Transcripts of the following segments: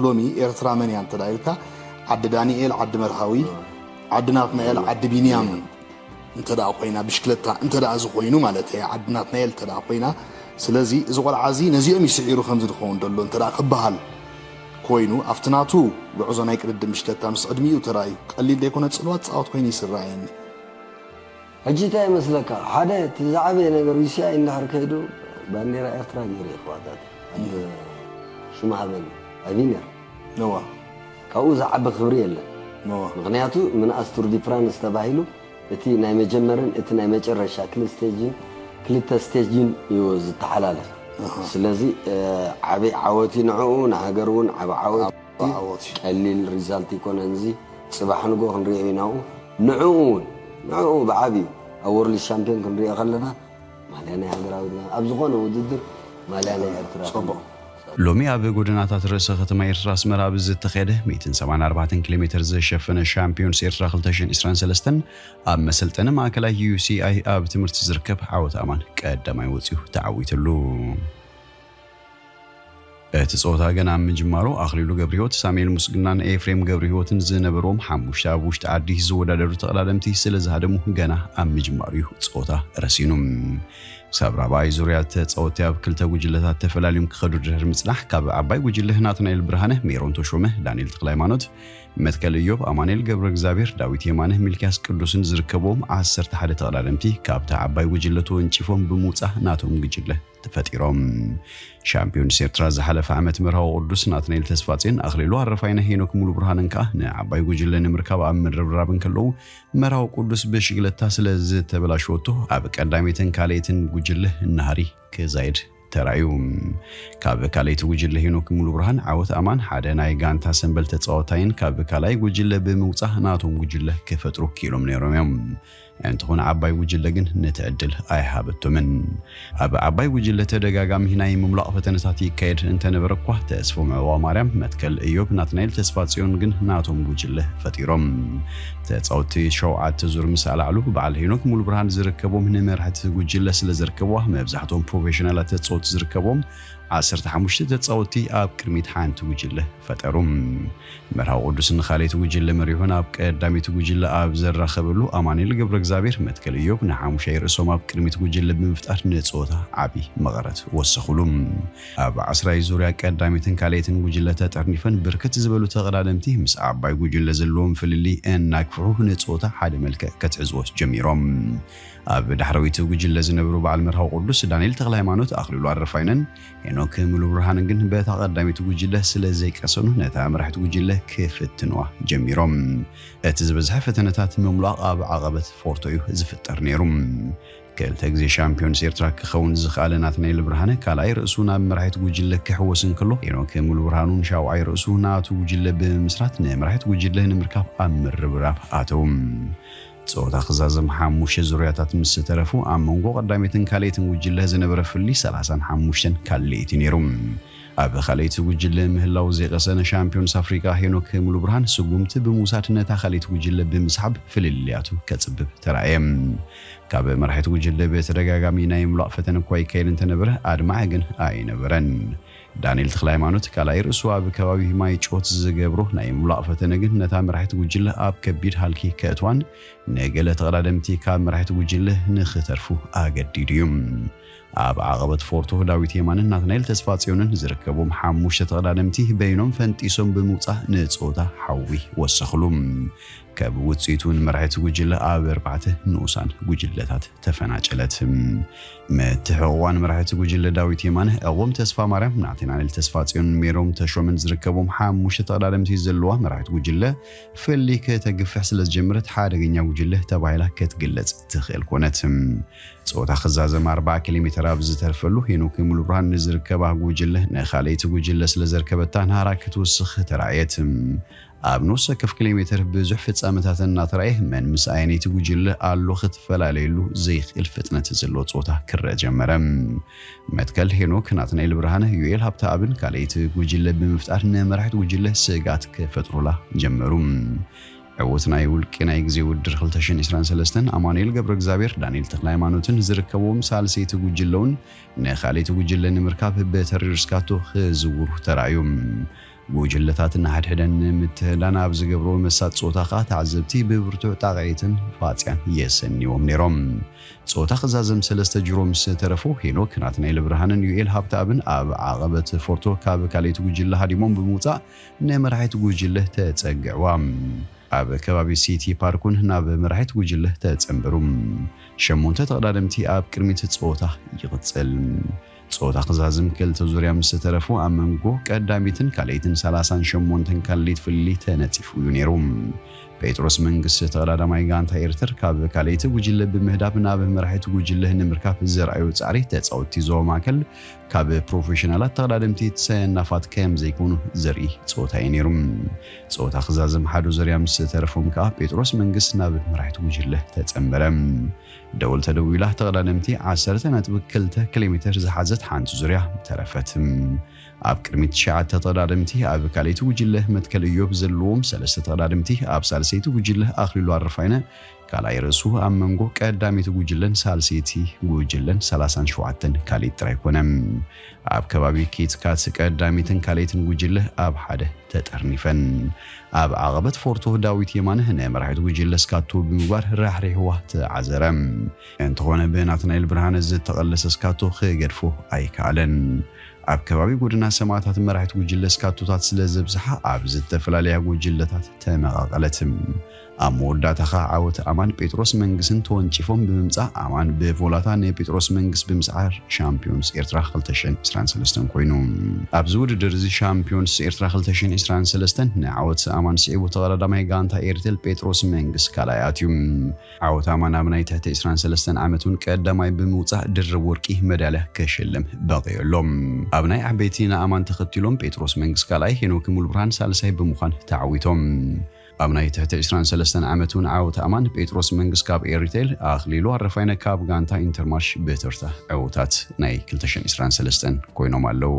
ሎሚ ኤርትራ መን እያ እንተ ኢልካ፣ ዓዲ ዳንኤል፣ ዓዲ መርሃዊ፣ ዓዲ ናትናኤል፣ ዓዲ ቢንያም እንተ ደኣ ኮይና፣ ብሽክለታ እንተ ደኣ ዝኾይኑ ማለት እየ፣ ዓዲ ናትናኤል እንተ ደኣ ኮይና። ስለዚ እዚ ቆልዓ እዚ ነዚኦም እዩ ስዒሩ ከምዚ ዝኸውን ዘሎ እንተ ደኣ ክበሃል ኮይኑ፣ ኣብቲ ናቱ ጉዕዞ ናይ ቅድድም ብሽክለታ ምስ ዕድሚኡ ተራእዩ፣ ቀሊል ዘይኮነ ጽልዋ ዝጻወት ኮይኑ ይስረኣየኒ። ሕጂ እንታይ ይመስለካ? ሓደ እቲ ዝዓበየ ነገር ዩሲኣይ እንድሕር ከይዱ ባንዴራ ኤርትራ ገይሩ እዩ ክዋታት ኣብ ሽሙ ሃበኒ ኣቢነር ነዋ ካብኡ ዝዓቢ ክብሪ የለን። ነዋ ምክንያቱ ምንኣስ ቱር ዲ ፍራንስ ተባሂሉ እቲ ናይ መጀመርን እቲ ናይ መጨረሻ ክልተ ስቴጅን ክልተ ስቴጅን እዩ ዝተሓላለፍ። ስለዚ ዓበይ ዓወት እዩ ንዕኡ፣ ንሃገር እውን ዓቢ ዓወት። ዓወት እዩ። ቀሊል ሪዛልት ይኮነን እዚ። ጽባሕ ንጎ ክንሪኦ ኢና። ንዕኡ እውን ንዕኡ ብዓብዩ ኣብ ወርልድ ሻምፒዮን ክንሪኦ ከለና ማልያ ናይ ሃገራዊ ኣብ ዝኾነ ውድድር ማልያ ናይ ኤርትራ ጽቡቕ። ሎሚ ኣብ ጎደናታት ርእሰ ከተማ ኤርትራ ኣስመራ ኣብ ዝተኻየደ ሚእትን ሰብዓን ኣርባዕተን ኪሎ ሜትር ዝሸፈነ ሻምፒዮንስ ኤርትራ ክልተ ሽሕን ዕስራን ሰለስተን ኣብ መሰልጠኒ ማእከላይ ዩ ሲ ኣይ ኣብ ትምህርቲ ዝርከብ ዓወት ኣማን ቀዳማይ ወጺኡ ተዓዊትሉ። እቲ ጸወታ ገና ኣብ ምጅማሩ ኣኽሊሉ ገብረህይወት፣ ሳሙኤል ምስግናን ኤፍሬም ገብረህይወትን ዝነበርዎም ሓሙሽተ ኣብ ውሽጢ ዓዲ ዝወዳደሩ ተቐዳደምቲ ስለ ዝሃደሙ ገና ኣብ ምጅማሩ እዩ ጸወታ ረሲኑ። ክሳብ ራብዓይ ዙርያ ተጻወትቲ ኣብ ክልተ ጉጅለታት ተፈላልዮም ክኸዱ ድሕሪ ምጽናሕ ካብ ዓባይ ጉጅለ ናትናኤል ብርሃነ፣ ሜሮን ተሾመ፣ ዳንኤል ተክለሃይማኖት፣ መትከል እዮብ፣ ኣማኑኤል ገብረ እግዚኣብሔር፣ ዳዊት የማነ፣ ሚልክያስ ቅዱስን ዝርከብዎም ዓሰርተ ሓደ ተቐዳደምቲ ካብታ ዓባይ ጉጅለ ተወንጪፎም ብምውጻእ ናቶም ጉጅለ ተፈጢሮም። ሻምፒዮንስ ኤርትራ ዝሓለፈ ዓመት መርሃዊ ቅዱስ ናትናኤል ተስፋጽዮን፣ ኣኽሊሉ ኣረፋይነ፣ ሄኖክ ሙሉ ብርሃንን ከኣ ንዓባይ ጉጅለ ንምርካብ ኣብ ምርብራብ እንከለዉ መርሃዊ ቅዱስ ብሽግለታ ስለ ዝተበላሸወቶ ኣብ ቀዳመይትን ካልኣይትን ጉጅለ ናህሪ ክዛይድ ተራእዩ። ካብ ካልኣይቲ ጉጅለ ሄኖክ ሙሉ ብርሃን ዓወት ኣማን ሓደ ናይ ጋንታ ሰምበል ተጻዋታይን ካብ ካልኣይ ጉጅለ ብምውጻእ ናቶም ጉጅለ ክፈጥሩ ክኢሎም ነይሮም እዮም። እንተኾነ ዓባይ ጉጅለ ግን ነቲ ዕድል ኣይሃበቶምን። ኣብ ዓባይ ጉጅለ ተደጋጋሚ ናይ ምምላቕ ፈተነታት ይካየድ እንተነበረ እኳ ተስፎም ዕዋ ማርያም፣ መትከል እዮብ፣ ናትናኤል ተስፋጽዮን ግን ናቶም ጉጅለ ፈጢሮም። ተጻወትቲ ሸውዓተ ዙር ምስ ኣላዕሉ በዓል ሄኖክ ሙሉ ብርሃን ዝርከቦም ንመርሕቲ ጉጅለ ስለ ዘርከብዋ መብዛሕትኦም ፕሮፌሽናላት ተጻወትቲ ዝርከቦም ዓሰርተ ሓሙሽተ ተጻወትቲ ኣብ ቅድሚት ሓንቲ ጉጅለ ፈጠሩ። መርሃዊ ቅዱስ ንኻልኣይቲ ጉጅለ መሪሑ ናብ ቀዳመይቲ ጉጅለ ኣብ ዘራኸበሉ ኣማኑኤል ገብረ እግዚኣብሔር መትከል እዮብ ንሓሙሻይ ርእሶም ኣብ ቅድሚት ጉጅለ ብምፍጣር ንጸወታ ዓቢ መቐረት ወሰኹሉ። ኣብ ዓስራይ ዙርያ ቀዳመይትን ካልኣይትን ጉጅለ ተጠርኒፈን ብርክት ዝበሉ ተቐዳደምቲ ምስ ዓባይ ጉጅለ ዘለዎም ፍልልይ እናግፍሑ ንጸወታ ሓደ መልክዕ ከትሕዝዎ ጀሚሮም። ኣብ ዳሕረዊት ጉጅለ ዝነበሩ በዓል መርሃዊ ቅዱስ ዳንኤል ተክለሃይማኖት፣ ኣኽሊሉ ኣረፋይነን ሄኖክ ሙሉብርሃንን ግን በታ ቀዳመይቲ ጉጅለ ስለ ዘይቀሰኑ ነታ መራሒት ጉጅለ ክፍትንዋ ጀሚሮም። እቲ ዝበዝሐ ፈተነታት ምምላቕ ኣብ ዓቐበት ፎርቶ እዩ ዝፍጠር ነይሩ። ክልተ ግዜ ሻምፒዮንስ ኤርትራ ክኸውን ዝኸኣለ ናትናኤል ብርሃነ ካልኣይ ርእሱ ናብ መራሒት ጉጅለ ክሕወስ እንከሎ ሄኖክ ሙሉብርሃን እውን ሻውዓይ ርእሱ ናቱ ጉጅለ ብምምስራት ንመራሒት ጉጅለ ንምርካብ ኣብ ምርብራብ ኣተዉ። ጸወታ ክዛዘም ሓሙሽተ ዙርያታት ምስ ተረፉ ኣብ መንጎ ቀዳመይትን ካልኣይትን ጉጅለ ዝነበረ ፍልልይ ሰላሳን ሓሙሽተን ካልኣይቲ ነይሩ። ኣብ ካልኣይቲ ጉጅለ ምህላው ዘይቀሰነ ሻምፒዮንስ ኣፍሪቃ ሄኖክ ሙሉብርሃን ስጉምቲ ብምውሳድ ነታ ካልኣይቲ ጉጅለ ብምስሓብ ፍልልያቱ ከጽብብ ተራእየ። ካብ መራሒት ጉጅለ ብተደጋጋሚ ናይ ምምላቕ ፈተነ እኳ ይካየድ እንተነበረ ኣድማዒ ግን ኣይነበረን። ዳንኤል ተክለሃይማኖት ካልኣይ ርእሱ ኣብ ከባቢ ማይ ጮት ዝገብሮ ናይ ምምላቕ ፈተነ ግን ነታ መራሒት ጉጅለ ኣብ ከቢድ ሃልኪ ከእትዋን ንገለ ተቐዳደምቲ ካብ መራሒት ጉጅለ ንኽተርፉ ኣገዲዱ እዩ። ኣብ ዓቐበት ፎርቶ ዳዊት የማንን ናትናኤል ተስፋጽዮንን ዝርከቦም ሓሙሽተ ተቐዳደምቲ በይኖም ፈንጢሶም ብምውጻእ ንጸወታ ሓዊ ወሰኽሉ። ካብ ውጽኢቱ ንመራሒት ጉጅለ ኣብ ኣርባዕተ ንኡሳን ጉጅለታት ተፈናጨለት። ምትሕቑቋን መራሒት ጉጅለ ዳዊት የማነ፣ ዕዎም ተስፋ ማርያም፣ ናትናኤል ተስፋጽዮን ሜሮም ተሾመን ዝርከቦም ሓሙሽተ ተቐዳደምቲ ዘለዋ መራሒት ጉጅለ ፍልልይ ከተግፍሕ ስለ ዝጀመረት ሓደገኛ ጉጅለ ተባሂላ ክትግለጽ ትኽእል ኮነት። ጸወታ ክዛዘም ኣርባዓ ኪሎ ሜተር ኣብ ዝተርፈሉ ሄኖክ ሙሉብርሃን ንዝርከባ ጉጅለ ንኻልኣይቲ ጉጅለ ስለ ዘርከበታ ናህራ ክትውስኽ ተራእየት። ኣብ ንኡስ ወከፍ ኪሎ ሜተር ብዙሕ ፍጻመታት እናተራእየ መን ምስ ኣየነይቲ ጉጅለ ኣሎ ክትፈላለየሉ ዘይኽእል ፍጥነት ዘለዎ ጸወታ ክረአ ጀመረ። መትከል ሄኖክ፣ ናትናኤል ብርሃነ፣ ዩኤል ሃብተኣብን ካልኣይቲ ጉጅለ ብምፍጣር ንመራሒት ጉጅለ ስግኣት ክፈጥሩላ ጀመሩ። ዕዉት ናይ ውልቂ ናይ ግዜ ውድድር ክልተ ሽሕን ዕስራን ሰለስተን ኣማኑኤል ገብረ እግዚኣብሔር፣ ዳንኤል ተክለ ሃይማኖትን ዝርከብዎም ሳልሰይቲ ጉጅለውን ንኻልኣይቲ ጉጅለ ንምርካብ በተሪር ስካቶ ክዝውሩ ተራእዩ። ጉጅለታት ንሓድሕደን ንምትህዳን ኣብ ዝገብርዎ መሳጥ ጸወታ ከኣ ተዓዘብቲ ብብርቱዕ ጣቕዒትን ፋጽያን የሰንይዎም ነይሮም። ጸወታ ክዛዘም ሰለስተ ጅሮ ምስ ተረፎ፣ ሄኖክ ናትናኤል ብርሃንን ዩኤል ሃብተኣብን ኣብ ዓቐበት ፎርቶ ካብ ካልኣይቲ ጉጅለ ሃዲሞም ብምውጻእ ንመራሒት ጉጅለ ተጸግዕዋ። ኣብ ከባቢ ሲቲ ፓርክ እውን ናብ መራሒት ጉጅለ ተጸንበሩ። ሸሞንተ ተቐዳደምቲ ኣብ ቅድሚት ጸወታ ይቕጽል። ጸወታ ክዛዝም ክልተ ዙርያ ምስ ተረፎ፣ ኣብ መንጎ ቀዳሚትን ካልኣይትን ሰላሳን ሸሞንተን ካሊት ፍልልይ ተነጺፉ እዩ ነይሩ። ጴጥሮስ መንግስቲ ተቐዳዳማይ ጋንታ ኤርትር ካብ ካልኣይቲ ጉጅለ ብምህዳም ናብ መራሒት ጉጅለ ንምርካብ ዘርኣዮ ጻዕሪ ተጻወትቲ ዞባ ማእከል ካብ ፕሮፌሽናላት ተቐዳደምቲ ሰናፋት ከም ዘይኮኑ ዘርኢ ጸወታ እዩ ነይሩ። ጸወታ ክዛዝም ሓደ ዙርያ ምስ ተረፎም ከኣ ጴጥሮስ መንግስቲ ናብ መራሒት ጉጅለ ተጸንበረ። ደወል ተደዊላ ተቐዳደምቲ ዓሰርተ ነጥቢ ክልተ ኪሎ ሜተር ዝሓዘት ሓንቲ ዙርያ ተረፈት። ኣብ ቅድሚት ትሽዓተ ተቐዳደምቲ ኣብ ካልኣይቲ ጉጅለ መትከል እዮብ ዘለዎም ሰለስተ ተቐዳደምቲ ኣብ ሳልሰይቲ ጉጅለ ኣኽሊሉ ኣረፋይነ ካልኣይ ርእሱ ኣብ መንጎ ቀዳመይቲ ጉጅለን ሳልሰይቲ ጉጅለን ሰላሳን ሸውዓተን ካልኢት ጥራይ ኮነ። ኣብ ከባቢ ኪትካት ቀዳሚትን ካልኣይትን ጉጅለ ኣብ ሓደ ተጠርኒፈን። ኣብ ዓቐበት ፎርቶ ዳዊት የማነ ንመራሒት ጉጅለ ስካቶ ብምግባር ራሕሪሕዋ ተዓዘረ። እንተኾነ ብናትናኤል ብርሃነ ዝተቐለሰ ስካቶ ክገድፎ ኣይከኣለን። ኣብ ከባቢ ጎደና ሰማእታት መራሒት ጉጅለ ስካቶታት ስለ ዘብዝሓ ኣብ ዝተፈላለያ ጉጅለታት ተመቓቐለት። ኣብ መወዳእታ ኸኣ ዓወት ኣማን ጴጥሮስ መንግስን ተወንጪፎም ብምምጻእ ኣማን ብቮላታ ንጴጥሮስ መንግስ ብምስዓር ሻምፒዮንስ ኤርትራ ክልተ ሽሕን ዕስራን ሰለስተን ኮይኑ። ኣብዚ ውድድር እዚ ሻምፒዮንስ ኤርትራ ክልተ ሽሕን ዕስራን ሰለስተን ንዓወት ኣማን ስዒቡ ተቐዳዳማይ ጋንታ ኤርቴል ጴጥሮስ መንግስ ካልኣይ ኣትዩ። ዓወት ኣማን ኣብ ናይ ትሕቲ ዕስራን ሰለስተን ዓመት እውን ቀዳማይ ብምውጻእ ድርብ ወርቂ መዳልያ ክሽለም በቒዑ ኣሎ። ኣብ ናይ ዓበይቲ ንኣማን ተኸቲሎም ጴጥሮስ መንግስ ካልኣይ፣ ሄኖክ ሙሉብርሃን ሳልሳይ ብምዃን ተዓዊቶም። ኣብ ናይ ትሕቲ ዕስራን ሰለስተን ዓመት እውን ዓወት ኣማን ጴጥሮስ መንግስ ካብ ኤሪቴል፣ ኣኽሊሉ ኣረፋይነ ካብ ጋንታ ኢንተርማርሽ ብተርታ ዕዉታት ናይ ክልተ ሽሕን ዕስራን ሰለስተን ኮይኖም ኣለዉ።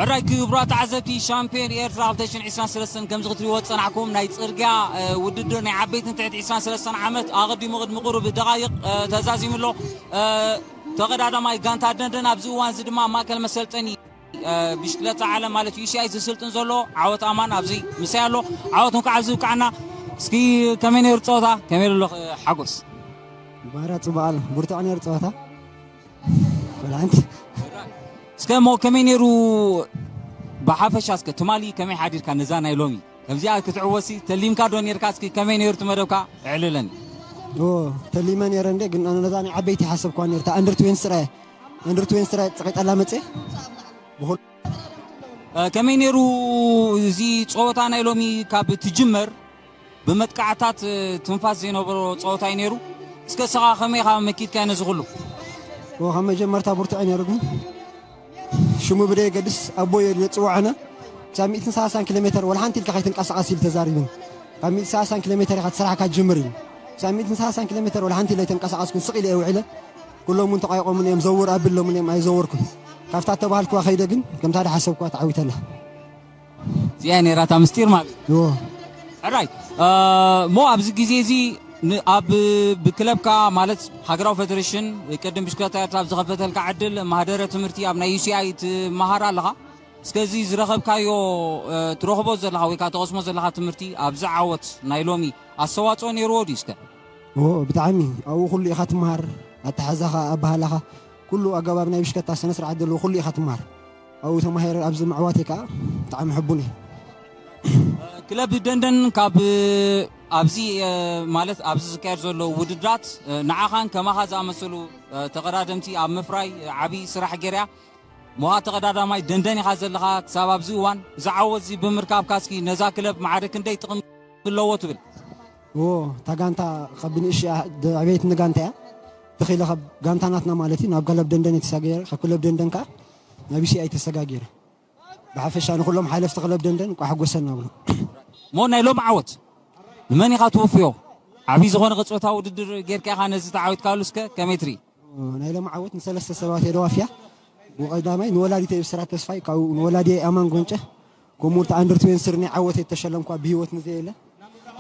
ሕራይ ክቡራት ተዓዘብቲ ሻምፒዮን ኤርትራ ክልተ ሽሕን ዕስራን ሰለስተን ከምዚ ክትሪእዎ ዝጸናሕኩም ናይ ጽርግያ፣ እ፣ ውድድር ናይ ዓበይትን ትሕቲ ዕስራን ሰለስተን ዓመት ኣቐዲሙ ቅድሚ ቁሩብ ደቓይቕ፣ እ፣ ተዛዚሙ ኣሎ። እ፣ ተቐዳዳማይ ጋንታ ደንደን ኣብዚ እዋን እዚ ድማ ኣብ ማእከል መሰልጠኒ፣ እ፣ ብሽክለታ ዓለም ማለት ዩ ሲ ኣይ ዝስልጥን ዘሎ ዓወት ኣማን ኣብዚ ምሳይ ኣሎ። ዓወት እንኳዕ ኣብዚ ብቃዕና። እስኪ ከመይ ነይሩ ጸወታ? ከመይ ኣሎ ሓጎስ? ባራ ጽቡቕ ኣሎ። ብርቱዕ ነይሩ ጸወታ። ወላ ሓንቲ። እስከ እሞ ከመይ ነይሩ ብሓፈሻ? እስከ ትማሊ ከመይ ሓዲርካ ነዛ ናይ ሎሚ ከምዚኣ ክትዕወሲ ተሊምካ ዶ ነይርካ? እስኪ ከመይ ነይሩ እቲ መደብካ? እዕልለኒ። ኦ፣ ተሊመ ነይረ እንዴ፣ ግን ኣነ ነዛ ናይ ዓበይቲ ሓሰብኳ ነይርታ። ኣንደር ትዌንቲ ጥራይ፣ ኣንደር ትዌንቲ ጥራይ ጸቂጠላ መጽየ። ብኹል- እ፣ ከመይ ነይሩ እዚ ጸወታ ናይ ሎሚ ካብ ትጅመር ብመጥቃዕታት፣ እ፣ ትንፋስ ዘይነበሮ ጸወታ እዩ ነይሩ። እስከ እስኻ ከመይ ኢኻ መኪትካዮ ነዚ ኩሉ? ኦ፣ ካብ መጀመርታ ብርቱዕ እዩ ነይሩ፣ ግን ሽሙ ብደየገድስ ኣቦይ እዩ ዝጽውዓና። ክሳብ ሚእትን ሰላሳን ኪሎ ሜተር ወላ ሓንቲ ኢልካ ከይትንቀሳቐስ ኢሉ ተዛሪቡኒ። ካብ ሚእትን ሰላሳን ኪሎ ሜተር ኢኻ ስራሕካ ጅምር ኢሉ። ክሳብ ሚእትን ሰላሳን ኪሎ ሜተር ወላ ሓንቲ ኢለ ኣይተንቀሳቐስኩን፣ ስቕ ኢለ እየ ውዒለ። ኩሎም እውን ተቋይቖሙኒ እዮም፣ ዘውር ኣብሎሙኒ እዮም፣ ኣይዘወርኩን። ካብታ እተባህልክዋ ከይደ ግን ከምታ ዝሓሰብክዋ ተዓዊተላ። እዚኣ ነይራታ ምስጢር ማለት እዩ። እዎ። ሕራይ፣ እ፣ እሞ ኣብዚ ግዜ እዚ ን-፣ ኣብ፣ ብክለብካ ማለት ሃገራዊ ፌደሬሽን ቅድም ብሽክለታ ኤርትራ ኣብ ዝኸፈተልካ ዕድል ማህደረ ትምህርቲ ኣብ ናይ ዩ ሲ ኣይ ትመሃር ኣለኻ። እስከ እዚ ዝረኸብካዮ፣ እ፣ ትረኽቦ ዘለኻ ወይ ከዓ ትቐስሞ ዘለኻ ትምህርቲ ኣብዚ ዓወት ናይ ሎሚ ኣስተዋፅኦ ነይርዎ ድዩ እስከ? እዎ፣ ብጣዕሚ። ኣብኡ ኩሉ ኢኻ ትመሃር። ኣተሓዛኻ፣ ኣበሃላኻ፣ ኩሉ ኣገባብ ናይ ብሽከታ ስነ ስርዓት ዘለዎ ኩሉ ኢኻ ትመሃር። ኣብኡ ተማሂረ ኣብዚ ምዕዋተይ ከዓ ብጣዕሚ ሕቡን እየ። ክለብ ደንደን ካብ ኣብዚ፣ እ፣ ማለት ኣብዚ ዝካየድ ዘሎ ውድድራት፣ እ፣ ንዓኻን ከማኻ ዝኣመሰሉ፣ እ፣ ተቐዳደምቲ ኣብ ምፍራይ፣ እ፣ ዓብዪ ስራሕ ገይራ እያ። እሞ ተቐዳዳማይ ደንደን ኢኻ ዘለኻ ክሳብ ኣብዚ እዋን። እዚ ዓወት እዚ ብምርካብካ እስኪ ነዛ ክለብ ማዕረ ክንደይ ጥቕሚ ኣለዎ ትብል? እዎ፣ እታ ጋንታ ካብ ብንእሽያ ድ-፣ ዕቤት ንጋንታ እያ። ተኺለ ካብ ጋንታ ናትና ማለት እዩ፣ ናብ ክለብ ደንደን እየ ተሰጋጊረ፣ ካብ ክለብ ደንደን ከኣ ናብ ዩ ሲ ኣይ ተሰጋጊረ። ብሓፈሻ ንኹሎም ሓለፍቲ ክለብ ደንደን እንቋዕ ሓጎሰና ብሎ። እሞ ናይ ሎሚ ዓወት ንመን ኢኻ ትወፍዮ? ዓብዪ ዝኾነ ቅጽበታዊ ውድድር ጌርካ ኢኻ ነዚ ተዓዊትካሉ፣ እስከ ከመይ ትርኢ? ናይ ሎሚ ዓወት ንሰለስተ ሰባት እየ ደዋፍያ። ብቐዳማይ ንወላዲተይ ብስራት ተስፋይ፣ ካብኡ ንወላዲየይ ኣማን ጎንጨ፣ ከምኡ እውን ኣንደር ትዌንቲ ስር ናይ ዓወተይ እተሸለምኳ ብህይወት ንዘየለ፣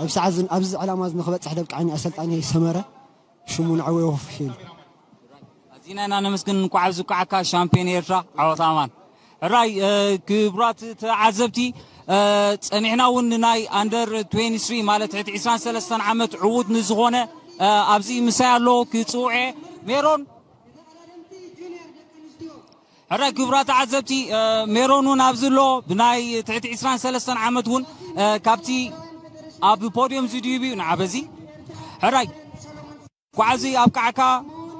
ኣብ ሰዓት ዝን-፣ ኣብዚ ዕላማ እዚ ንኽበጽሕ ደብቃዓኒ ኣሰልጣኒ ሰመረ፣ ሽሙ ንዕወ ይወፍሽ ኢሉ። ኣዚና ኢና ነመስግን። እንኳዕ ኣብዚ ብቃዓካ ሻምፒዮን ኤርትራ ዓወት ኣማን። ሕራይ ክቡራት ተዓዘብቲ፣ ጸኒሕና እውን ንናይ ኣንደር ትዌንቲ ስሪ ማለት ትሕቲ ዕስራን ሰለስተን ዓመት ዕዉት ንዝኾነ ኣብዚ ምሳይ ኣሎ ክጽውዐ ሜሮን። ሕራይ ክቡራት ተዓዘብቲ፣ ሜሮን እውን ኣብዚ ኣሎ። ብናይ ትሕቲ ዕስራን ሰለስተን ዓመት እውን ካብቲ ኣብ ፖድዮም ዝድይብ እዩ ንዓ በዚ። ሕራይ ኳዕዚ ኣብ ቃዕካ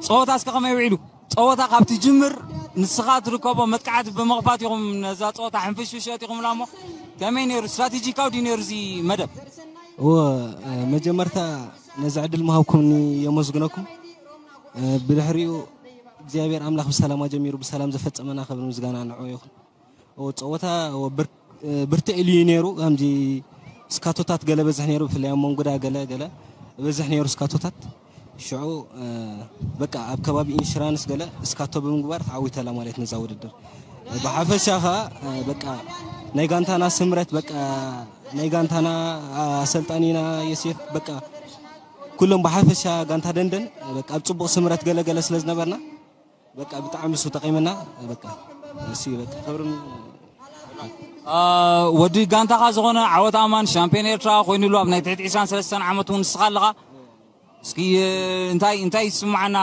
ጸወታ እስከ ከመይ ውዒሉ? ጸወታ ካብ ትጅምር ንስኻ ትርከቦ መጥቃዕቲ ብምኽፋት ኢኹም ነዛ ጸወታ ሕንፍሽፍሽ ኣቲኹምላ እሞ ከመይ ነይሩ? ስትራቴጂካዊ ድዩ ነይሩ እዚ መደብ? እወ፣ መጀመርታ ነዚ ዕድል ምሃብኩምኒ የመስግነኩም። ብድሕሪኡ እግዚኣብሔር ኣምላኽ ብሰላም ኣጀሚሩ ብሰላም ዘፈጸመና ክብሪ ምስጋና ንዕኡ ይኹን። ጸወታ ብርትዕ ኢሉ እዩ ነይሩ። ከምዚ ስካቶታት ገለ በዝሕ ነይሩ፣ ብፍላይ ኣብ መንጉዳ ገለ ገለ በዝሕ ነይሩ ስካቶታት። ሽዑ በቃ ኣብ ከባቢ ኢንሹራንስ ገለ ስካቶ ብምግባር ተዓዊተላ ማለት ነዛ ውድድር። ብሓፈሻ ኸዓ በቃ ናይ ጋንታና ስምረት በቃ ናይ ጋንታና ኣሰልጣኒና የሴፍ በቃ ኩሎም ብሓፈሻ ጋንታ ደንደን በቃ ኣብ ጽቡቕ ስምረት ገለ ገለ ስለ ዝነበርና በቃ ብጣዕሚ እሱ ጠቂምና። በቃ እሱ በቃ ክብርን አ፣ ወዲ ጋንታኻ ዝኾነ ዓወት ኣማን ሻምፒዮን ኤርትራ ኮይኑሉ ኣብ ናይ ትሕቲ ዕስራን ሰለስተን ዓመት እውን ንስኻ ኣለኻ። እስኪ እንታይ እንታይ ይስምዓና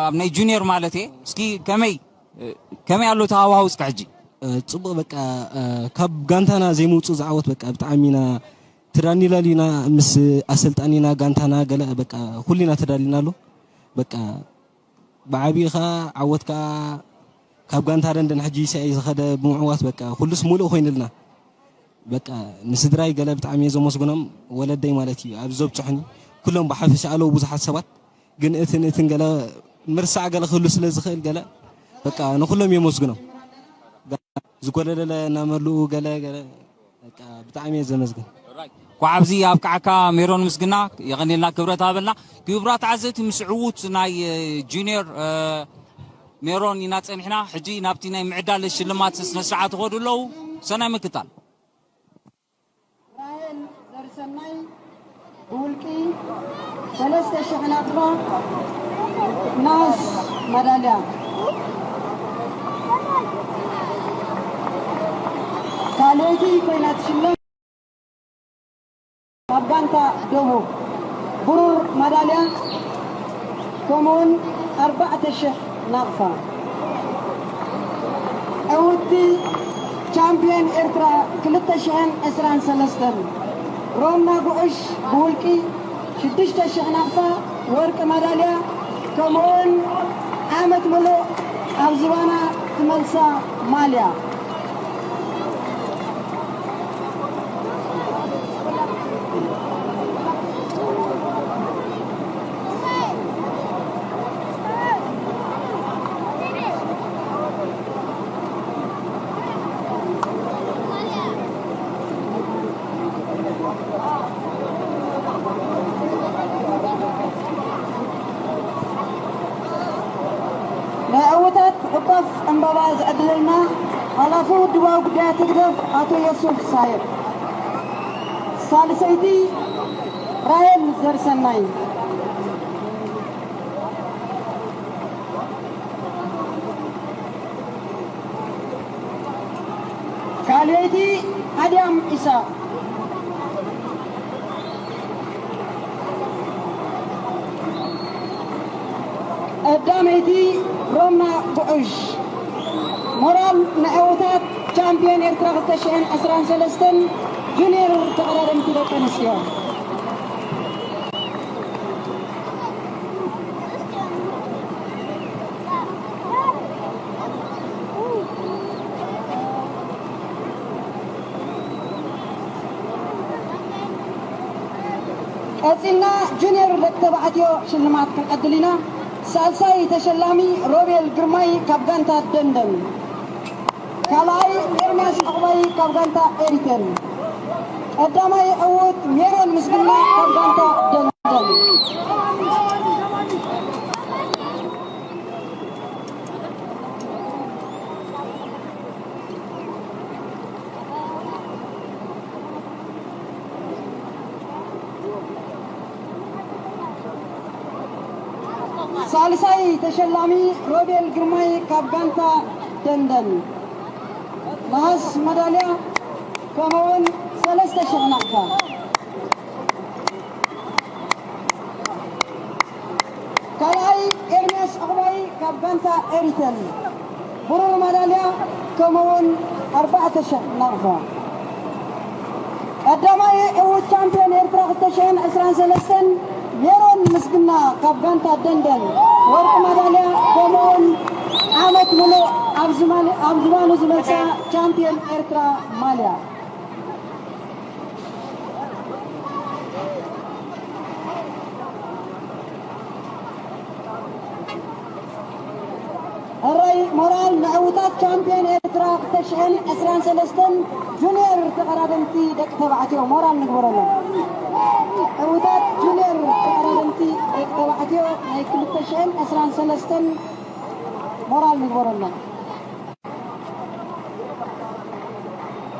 ኣብ ናይ ጁኒየር ማለት እየ። እስኪ ከመይ ከመይ ኣሎ ተሃዋሁ እስከ ሕጂ? ጽቡቕ በቃ ካብ ጋንታና ዘይምውጹ ዝዓወት በቃ ብጣዕሚ ኢና ተዳኒላሉ ኢና ምስ ኣሰልጣኒና ጋንታና ገለ በቃ ኩሉ ኢና ተዳሊናሉ በቃ ብዓቢኡ ኸዓ ዓወት ከኣ ካብ ጋንታ ደንደን ሕጂ ይስዐ ዝኸደ ብምዕዋት በቃ ኩሉስ ሙሉእ ኮይኑልና። በቃ ንስድራይ ገለ ብጣዕሚ እየ ዘመስግኖም፣ ወለደይ ማለት እዩ ኣብዚ ዘብፅሑኒ ኩሎም ብሓፈሻ ኣለዉ ብዙሓት ሰባት ግን እትን እትን ገለ ምርሳዕ ገለ ክህሉ ስለ ዝኽእል ገለ በቃ ንኩሎም የመስግኖም። ዝጎደለለ እናመልኡ ገለ ገለ በቃ ብጣዕሚ እየ ዘመስግን። እንኳዕ ኣብዚ ኣብቅዓካ ሜሮን ምስግና የቐንየልና ክብረት ሃበልና። ክቡራት ተዓዘብቲ ምስ ዕዉት ናይ ጁኒየር ሜሮን ኢና ጸኒሕና። ሕጂ ናብቲ ናይ ምዕዳል ሽልማት ስነ ስርዓት ይኸዱ ኣለዉ። ሰናይ ምክታል። ራሄል ዘርሰናይ ብውልቂ ሰለስተ ሽሕ ናቕፋ ናስ መዳልያ ካልኦይቲ ኮይና ትሽለም። ካብ ጋንታ ደቡብ ብሩር መዳልያ ከምኡውን ኣርባዕተ ሽሕ ናቕፋ። ዕውቲ ቻምፒዮን ኤርትራ ክልተ ሽሕን ዕስራን ሰለስተን ሮምና ጉዕሽ ብውልቂ ሽዱሽተ ሽሕ ናቕፋ ወርቂ መዳልያ ከምኡውን ዓመት ምሉእ ኣብ ዝባና ትመልሳ ማልያ። ናይ ዕውታት ዕቋፍ ዕምባባ ዝዕድለልና ሓላፊ ውድባዊ ጉዳያት ህግደፍ ኣቶ የሱፍ ሳይር፣ ሳልሰይቲ ራሄል ዘርሰናይ። ካልኣይቲ ኣድያም ኢሳቕ። ቀዳመይቲ ሮምና ጉዑሽ። ሞራል ንዕውታት ቻምፒዮን ኤርትራ ክልተ ሽሕን ዕስራን ሰለስተን ጁኒየር ተቐዳደምቲ ደቂ ኣንስትዮ። ቀጺልና ጁኒየር ደቂ ተባዕትዮ ሽልማት ክንዕድል ኢና። ሳልሳይ ተሸላሚ ሮቤል ግርማይ ካብ ጋንታ ደንደን። ካልኣይ ኤርምያስ ዕቑባይ ካብ ጋንታ ኤሪተን። ቀዳማይ ዕዉት ሜሮን ምስግና ካብ ጋንታ ደንደን። ሳልሳይ ተሸላሚ ሮቤል ግርማይ ካብ ጋንታ ደንደን። ነሃስ መዳልያ ከምኡውን ሰለስተ ሽሕ ናቕፋ። ካልኣይ ኤርምያስ ዕቑባይ ካብ ጋንታ ኤሪተል ብሩር መዳልያ ከምኡውን ኣርባዕተ ሽሕ ናቕፋ። ቀዳማይ ዕዉት ቻምፒዮን ኤርትራ ክልተ ሽሕን ዕስራን ሰለስተን ሜሮን ምስግና ካብ ጋንታ ደንደን ወርቂ መዳልያ ከምኡውን ዓመት ምሉእ ኣብ ዝማን-፣ ኣብ ዝባኑ ዝመልሳ ቻምፒዮን ኤርትራ ማልያ። ሕራይ ሞራል ንዕውታት ቻምፒዮን ኤርትራ ክልተ ሽሕን ዕስራን ሰለስተን ጁኒየር ተቐዳደምቲ ደቂ ተባዕትዮ ሞራል ንግበረሎም። ዕውታት ጁኒየር ተቐዳደምቲ ደቂ ተባዕትዮ ናይ ክልተ ሽሕን ዕስራን ሰለስተን ሞራል ንግበረሎም።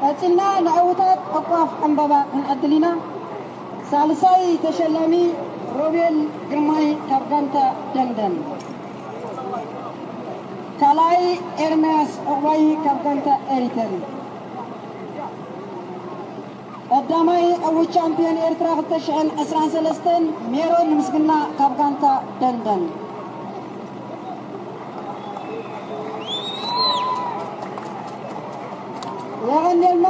ቀጺልና ንዕውታት ዕቋፍ ዕምባባ ክንዕድል ኢና። ሳልሳይ ተሸላሚ ሮቤል ግርማይ ካብ ጋንታ ደንደን። ካልኣይ ኤርምያስ ዕቑባይ ካብ ጋንታ ኤሪተሪ። ቀዳማይ ዕዉት ቻምፒዮን ኤርትራ ክልተ ሽሕን ዕስራን ሰለስተን ሜሮን ምስግና ካብ ጋንታ ደንደን። የቐንየልና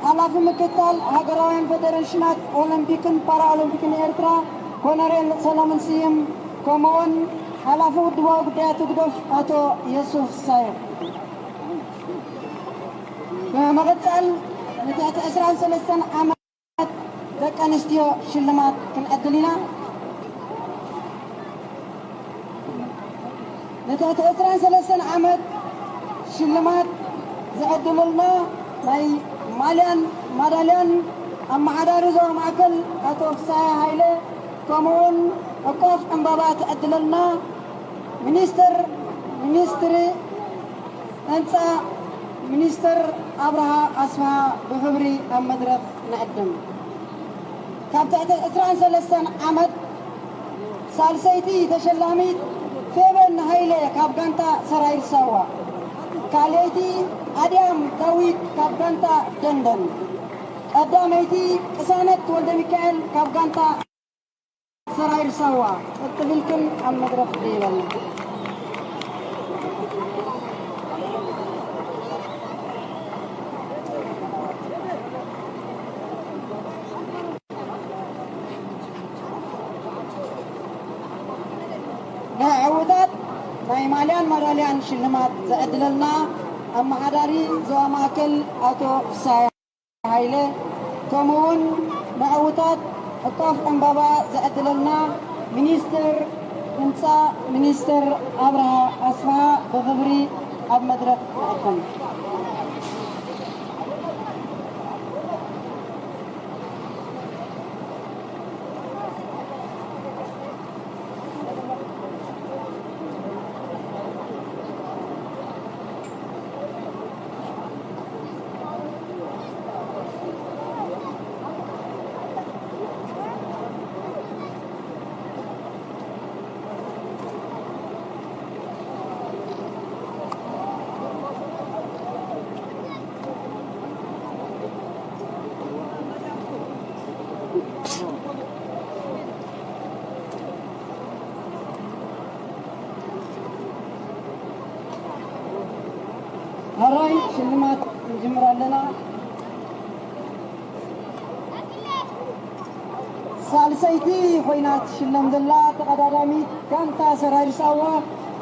ሓላፊ ምክትታል ሃገራውያን ፌደሬሽናት ኦሎምፒክን ፓራኦሎምፒክን ኤርትራ ኮነሬል ሰሎሞን ስዩም፣ ከምኡውን ሓላፊ ውድባዊ ጉዳያት ህግደፍ ኣቶ የሱፍ ሳይር። ብምቕጻል ንትሕቲ ዕስራን ሰለስተን ዓመት ደቂ ኣንስትዮ ሽልማት ክንዕድል ኢና። ንትሕቲ ዕስራን ሰለስተን ዓመት ሽልማት ዝዕድሉልና ናይ ማልያን ማዳልያን ኣመሓዳሪ ዞባ ማእከል ኣቶ ፍስሃ ሃይለ፣ ከምኡውን ዕቋፍ ዕምባባ ትዕድለልና ሚኒስትር ሚኒስትሪ ህንጻ ሚኒስትር ኣብርሃ ኣስፍሃ ብኽብሪ ኣብ መድረኽ ንዕድም። ካብ ትሕቲ ዕስራን ሰለስተን ዓመት ሳልሰይቲ ተሸላሚት ፌበን ሃይለ ካብ ጋንታ ሰራዊት ሳዋ፣ ካልኣይቲ ኣድያም ዳዊት ካብ ጋንታ ደንደን፣ ቀዳመይቲ ቅሳነት ወልደ ሚካኤል ካብ ጋንታ ሰራዊት ሳዋ። ቀጥ ብልክን ኣብ መድረኽ ደይበልና። ንዕውታት ናይ ማልያን ማዳልያን ሽልማት ዘዕድለልና ኣመሓዳሪ ዞባ ማእከል ኣቶ ፍሳያ ሃይለ፣ ከምኡውን ንዕውታት ዕቋፍ ዕምባባ ዘዕድለልና ሚኒስትር ህንጻ ሚኒስትር ኣብርሃ ኣስፍሃ ብኽብሪ ኣብ መድረኽ ንዕድም። ሕራይ ሽልማት ንጅምር ኣለና። ሳልሰይቲ ኮይና ትሽለም ዘላ ተቐዳዳሚት ጋንታ ሰራዊት ሳዋ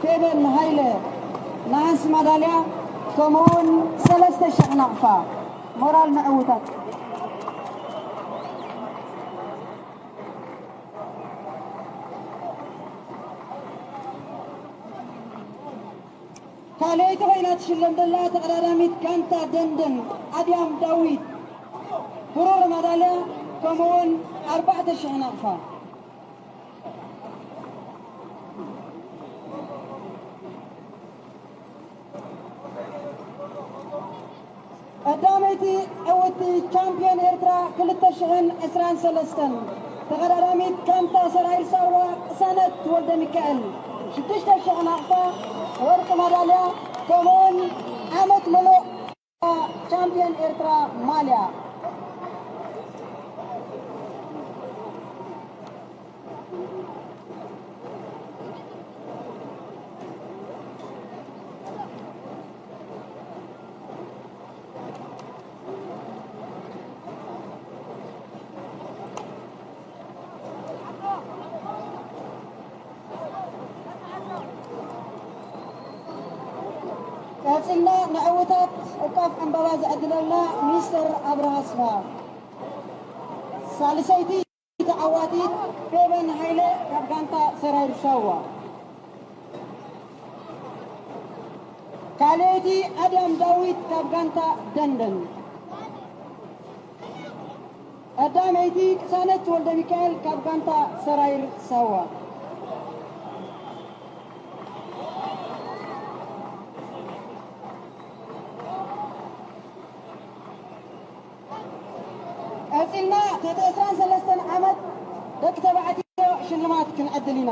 ፌበን ሃይለ፣ ነሃስ ማዳልያ፣ ከምኡውን ሰለስተ ሽሕ ናቕፋ። ሞራል ንዕውታት። ካልኣይቲ ኮይና ትሽለም ዘላ ተቐዳዳሚት ጋንታ ደንደን ኣድያም ዳዊት፣ ብሩር ማዳልያ፣ ከምኡውን ኣርባዕተ ሽሕ ናቕፋ። ቀዳመይቲ ዕውቲ ቻምፒዮን ኤርትራ ክልተ ሽሕን ዕስራን ሰለስተን ተቐዳዳሚት ጋንታ ሰራዊት ሳዋ ቅሳነት ወልደ ሚካኤል ሽዱሽተ ሽሕ ናቕፋ ወርቂ ማዳልያ፣ ከምኡውን ዓመት ምሉእ ቻምፒዮን ኤርትራ ማልያ። ቀጺልና ንዕውታት እኳፍ ዕምባባ ዝዕድለልና ሚስተር ኣብርሃ ኣስፍሃ። ሳልሰይቲ ተዓዋቲት ፌበን ሃይለ ካብ ጋንታ ሰራይር ሳዋ። ካልኣይቲ ኣድያም ዳዊት ካብ ጋንታ ደንደን። ቀዳመይቲ ቅሳነት ወልደ ሚካኤል ካብ ጋንታ ሰራይር ሳዋ። ቀጺልና ትሕቲ ዕስራን ሰለስተን ዓመት ደቂ ተባዕትዮ ሽልማት ክንዕድል ኢና።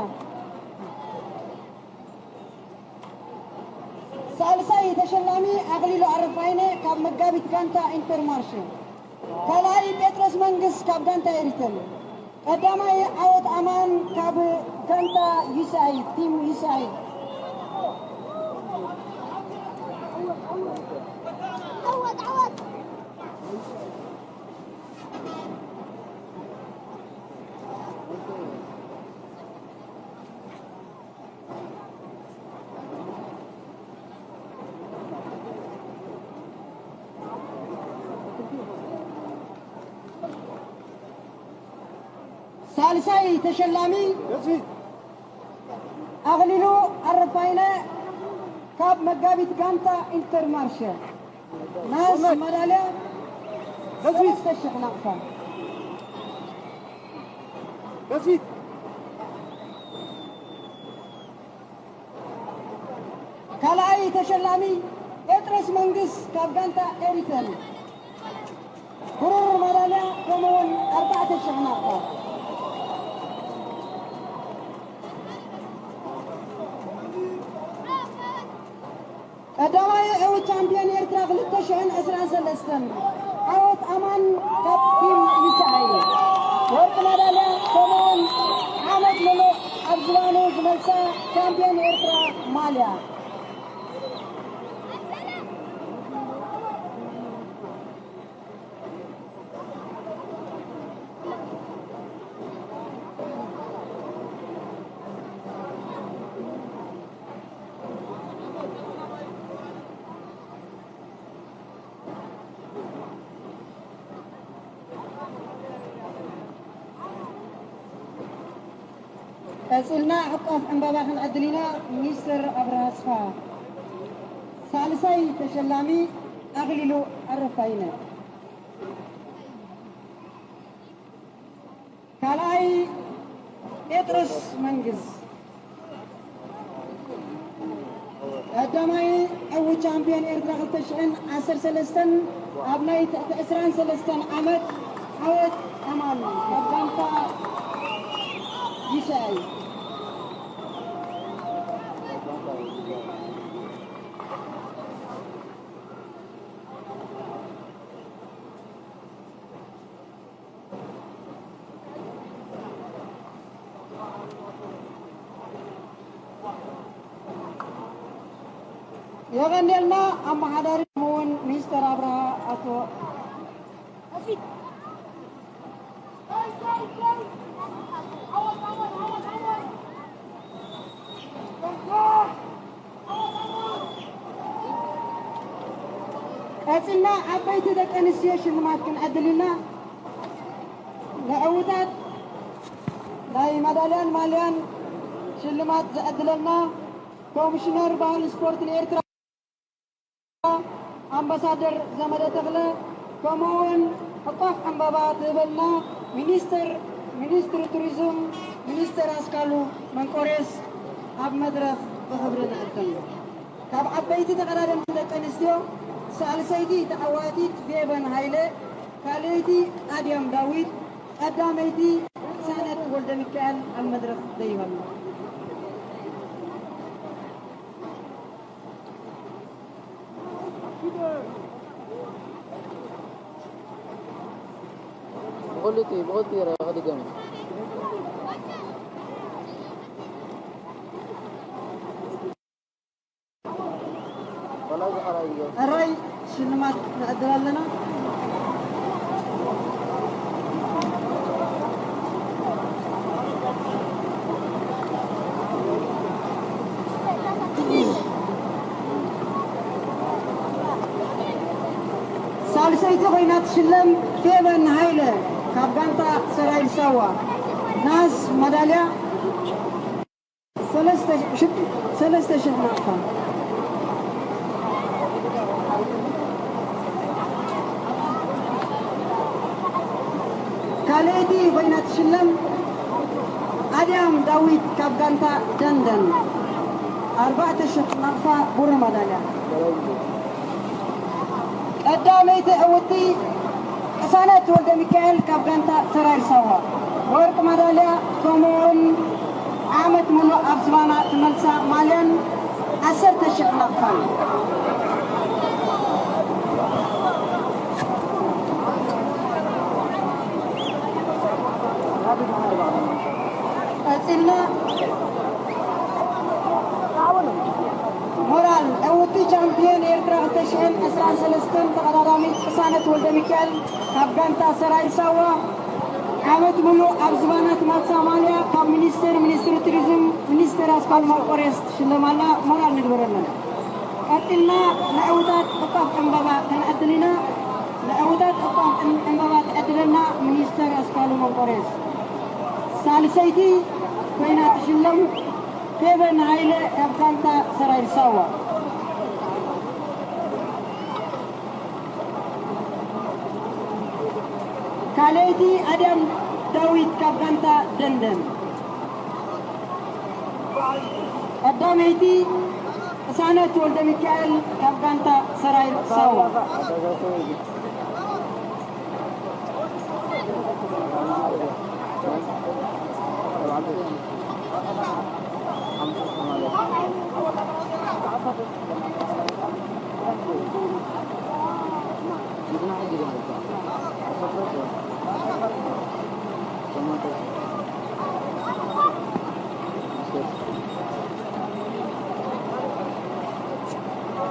ሳልሳይ ተሸላሚ ኣኽሊሉ ኣረፋይነ ካብ መጋቢት ጋንታ ኢንተርማርሽ። ካልኣይ ጴጥሮስ መንግስ ካብ ጋንታ ኤሪተል። ቀዳማይ ዓወት ኣማን ካብ ጋንታ ዩሳይ፣ ቲም ዩሳይ። ሳልሳይ ተሸላሚ ኣኽሊሉ ኣረፋይነ ካብ መጋቢት ጋንታ ኢንተርማርሸ። ናስ ማዳልያ ሰለስተ ሽሕ ናቕፋ። ካልኣይ ተሸላሚ ጴጥሮስ መንግስ ካብ ጋንታ ኤሪተል። ብሩር ማዳልያ ከምኡውን ኣርባዕተ ሽሕ ናቕፋ። ቀዳማይ ዕዉት ቻምፒዮን ኤርትራ ክልተ ሽሕን ዕስራን ሰለስተን ዓወት ኣማን ካብ ቲም ሚሳኤል። ወርቂ ማዳልያ ከምኡውን ዓመት ምሉእ ኣብ ዝባኑ ዝመልሳ ቻምፒዮን ኤርትራ ማልያ። ቀጺልና ዕቋፍ ዕምባባ ክንዕድል ኢና። ሚስተር ኣብርሃ ኣስፋ። ሳልሳይ ተሸላሚ ኣኽሊሉ ኣረፋይነ። ካልኣይ ጴጥሮስ መንግስ። ቀዳማይ ዕዉት ቻምፒዮን ኤርትራ ክልተ ሽሕን ዓሰርተ ሰለስተን ኣብ ናይ ትሕቲ ዕስራን ሰለስተን ዓመት ዓወት ኣማን ካብ ጋንታ ዲሻይ። የቐንየልና ኣመሓዳሪ እውን ሚስተር ኣብርሃ ኣቶ ቀጺልና ዓበይቲ ደቂ ኣንስትዮ ሽልማት ክንዕድል ኢና። ንዕዉታት ናይ ማዳልያን ማልያን ሽልማት ዝዕድለልና ኮሚሽነር ባህልን ስፖርትን ኤርትራ ኣምባሳደር ዘመደ ተኽለ፣ ከምኡውን ዕቋፍ ዕምባባ ትህበልና ሚኒስትር፣ ሚኒስትሪ ቱሪዝም፣ ሚኒስትር ኣስካሉ መንቆሬስ ኣብ መድረኽ ብኽብሪ ንዕድም። ካብ ዓበይቲ ተቐዳደምቲ ደቂ ኣንስትዮ፣ ሳልሰይቲ ተዓዋቲት ፌቨን ሃይለ፣ ካልኣይቲ ኣድያም ዳዊት፣ ቀዳመይቲ ሳነት ወልደ ሚካኤል ኣብ መድረኽ ደይበልና። ብኽልቲኡ፣ ብኽልቲኡ ራእይ ክድገም እዩ። ዋላ እዚ ሕራይ እዩ። ሕራይ ሽልማት ንዕድል ኣለና። ሳልሰይቲ ኮይና ትሽለም ፌቨን ሃይለ ካብ ጋንታ ሰራዊት ሳዋ፣ ናስ መዳልያ ሰለስተ ሽሕ፣ ሰለስተ ሽሕ ናቕፋ። ካልኣይቲ ኮይና ትሽለም ኣድያም ዳዊት ካብ ጋንታ ደንደን፣ ኣርባዕተ ሽሕ ናቕፋ ብሩር መዳልያ። ቀዳመይቲ ዕውቲ ቅሳነት ወልደ ሚካኤል ካብ ጋንታ ሰራዊት ሳዋ፣ ወርቂ መዳልያ፣ ከምኡውን ዓመት ሙሉእ ኣብ ዝባና ትመልሳ ማልያን ዓሰርተ ሽሕ ናቕፋን። ቀጺልና ሞራል ዕውቲ ቻምፒዮን ኤርትራ ክልተ ሽሕን ዕስራን ሰለስተን ተቐዳዳሚት ቅሳነት ወልደ ሚካኤል ካብ ጋንታ ሰራዊት ሳዋ፣ ዓመት ሙሉእ ኣብ ዝባና ትመልሳ ማልያ ካብ ሚኒስቴር፣ ሚኒስትሪ ቱሪዝም፣ ሚኒስቴር ኣስኳል መርቆሬዎስ ትሽለም ኣላ። ሞራል ንግበረለን። ቀጺልና ንዕውታት እኳብ ዕምባባ ከነዕድል ኢና። ንዕውታት እኳብ ዕም-፣ ዕምባባ ትዕድለና ሚኒስተር ኣስካሉ መንቆሬስ። ሳልሰይቲ ኮይና ትሽለም ፌቨን ሃይለ ካብ ጋንታ ሰራዊት ሳዋ። ካልኣይቲ ኣድያም ዳዊት ካብ ጋንታ ደንደን። ቀዳመይቲ ቅሳነት ወልደ ሚካኤል ካብ ጋንታ ሰራዊት ሳዋ።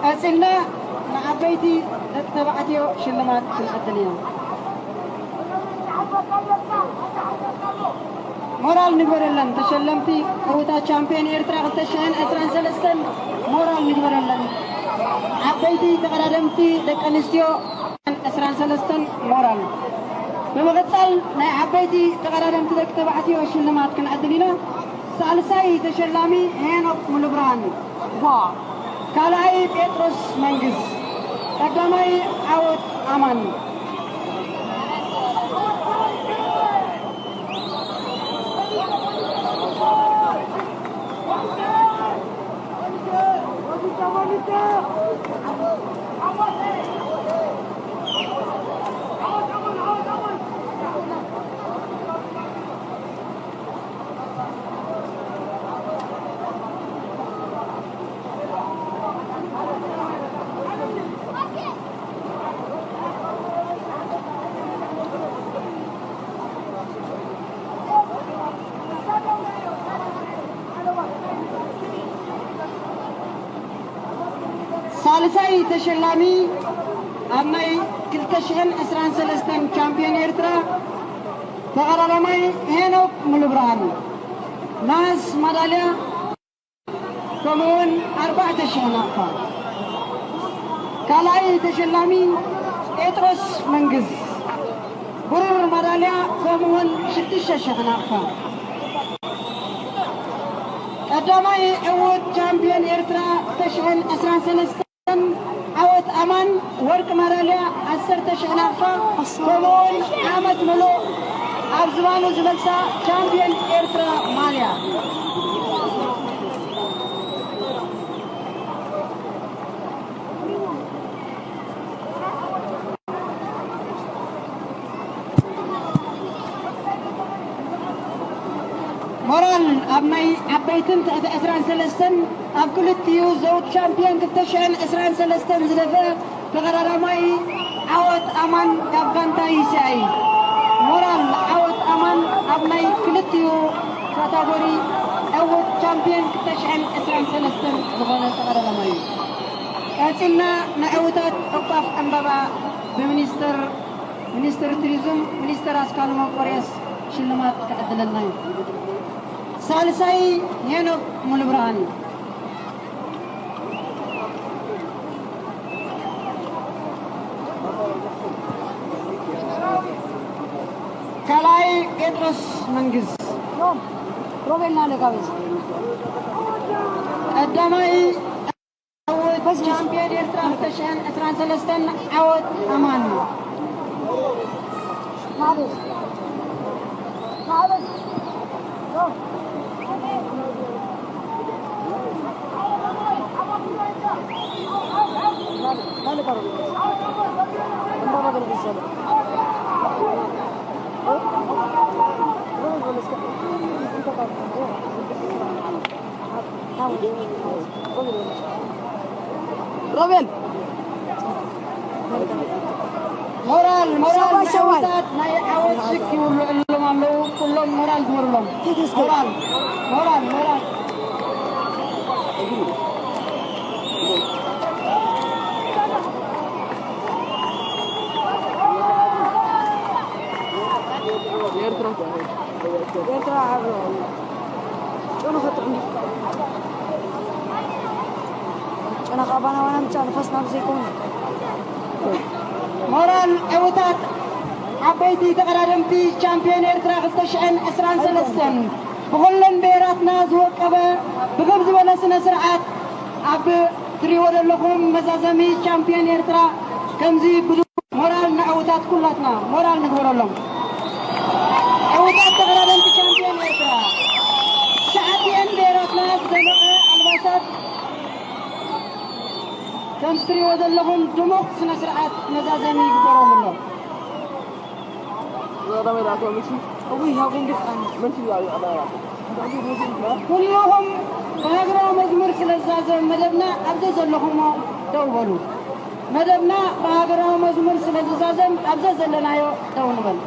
ቀጺልና ንዓበይቲ ደቂ ተባዕትዮ ሽልማት ክንዕድል ኢና። ሞራል ንግበረለን። ተሸለምቲ ዕውታት ቻምፒዮን ኤርትራ ክልተ ሽሕን ዕስራን ሰለስተን ሞራል ንግበረለን። ዓበይቲ ተቐዳደምቲ ደቂ ኣንስትዮ ዕስራን ሰለስተን ሞራል። ብምቕጻል ናይ ዓበይቲ ተቐዳደምቲ ደቂ ተባዕትዮ ሽልማት ክንዕድል ኢና። ሳልሳይ ተሸላሚ ሄኖክ ሙሉብርሃን፣ ጓ። ካልኣይ ጴጥሮስ መንግስ። ቀዳማይ ዓወት ኣማን። ሳልሳይ ተሸላሚ ኣብ ናይ ክልተ ሽሕን ዕስራን ሰለስተን ቻምፒዮን ኤርትራ ተቐዳዳማይ ሄኖክ ሙሉብርሃን፣ ናስ ማዳልያ፣ ከምኡውን ኣርባዕተ ሽሕ ናቕፋ። ካልኣይ ተሸላሚ ጴጥሮስ መንግስ፣ ብሩር ማዳልያ፣ ከምኡውን ሽዱሽተ ሽሕ ናቕፋ። ቀዳማይ ዕዉት ቻምፒዮን ኤርትራ ክልተ ሽሕን ዕስራን ሰለስተን ዓወት ኣማን፣ ወርቂ ማዳልያ፣ ዓሰርተ ሽሕ ናቕፋ፣ ከምኡውን ዓመት ምሉእ ኣብ ዝባኑ ዝመልሳ ቻምፒዮን ኤርትራ ማልያ። ሞራል ኣብ ናይ ዓበይትን ትሕቲ ዕስራን ሰለስተን ኣብ ክልቲኡ ዘውድ ቻምፒዮን ክልተ ሽሕን ዕስራን ሰለስተን ዝደፍአ ተቐዳዳማይ ዓወት ኣማን ካብ ጋንታ ዩ ሲ ኣይ። ሞራል ናይ ክልቲኡ ካታጎሪ ዕዉት ቻምፒዮን ክልተ ሽሕን ዕስራን ሰለስተን ዝኾነ ተቐዳዳማይ እዩ። ቀጺልና ንዕዉታት ዕቋፍ ዕምባባ ብሚኒስተር፣ ሚኒስትሪ ቱሪዝም፣ ሚኒስተር ኣስካሉ መንቆርዮስ ሽልማት ክዕድለልና እዩ። ሳልሳይ ሄኖክ ሙሉብርሃን እዩ። ካልኣይ ጴጥሮስ መንግስ። ሮቤል ናለ ካበዝ። ቀዳማይ ዓወት ቻምፒዮን ኤርትራ ክልተ ሽሕን ዕስራን ሰለስተን ዓወት ኣማን። ሮቤል ሞራል፣ ሞራል፣ ሸዋይ፣ ሸዋይ። ንዕዉታት ናይ ዓወት ሽክ ይውልዑሎም ኣለዉ። ኩሎም ሞራል ግበሩሎም። ሞራል፣ ሞራል፣ ሞራል። ኤርትራ እኮ እያ። ኤርትራ ዓብሮ ጨና ኸጥዕም ጨና ኸዓ ባና ዋና ምጫ ንፋስ ናብ ዘይኮነ። ሞራል ዕውታት ዓበይቲ ተቐዳደምቲ ቻምፒዮን ኤርትራ ክልተ ሽሕን ዕስራን ሰለስተን ብኹለን ብሄራትና ዝወቀበ ብግብ ዝበለ ስነ ስርዓት ኣብ ትሪእዎ ዘለኹም መዛዘሚ ቻምፒዮን ኤርትራ ከምዚ ብዱ ሞራል ንዕውታት ኩላትና ሞራል ንግበረሎም። ዕውታት ተቐዳደምቲ ቻምፒዮን ኤርትራ። ትሽዓቲኤን ብሄራትና ዝደመቐ ኣልባሳት ከም ትሪእዎ ዘለኹም ድሙቕ ስነ ስርዓት መዛዘሚ ይግበረሉ ኣሎ። እውይ፣ ሃቡን ግፍዓን። ኩልኹም ብሃገራዊ መዝሙር ስለ ዝዛዘም መደብና ኣብዚ ዘለኹሞ ደው በሉ። መደብና ብሃገራዊ መዝሙር ስለ ዝዛዘም ኣብዚ ዘለናዮ ደው ንበል።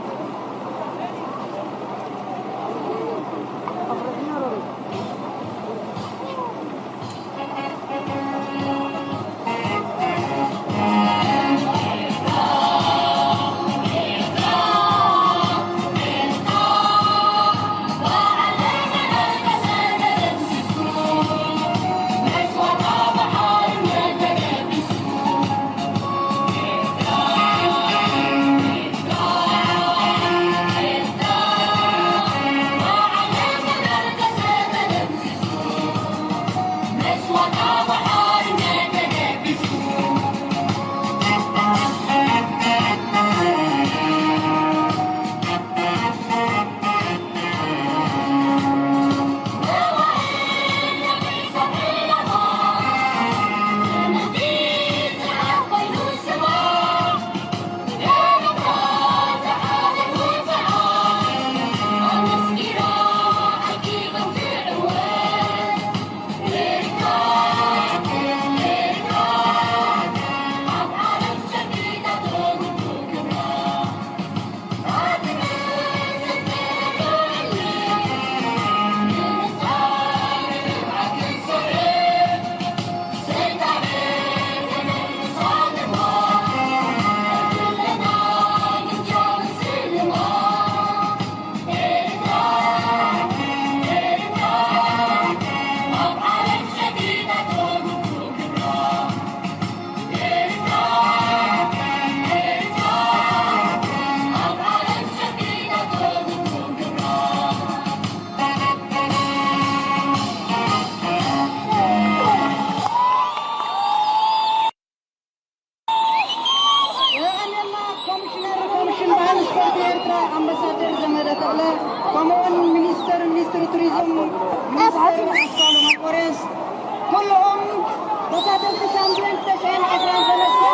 የቐንየልና ኮሚሽነር ኮሚሽን ባህሊ ስፖርት ኤርትራ ኣምባሳደር ዘመደ ተኽለ፣ ከምኡውን ሚኒስተር ሚኒስትሪ ቱሪዝም ሚኒስተር ኣስካሉ መንቆርዮስ፣ ኩልኹም ተሳተፍቲ ሻምፒዮን ክልተ ሽሕን ዕስራን ሰለስተ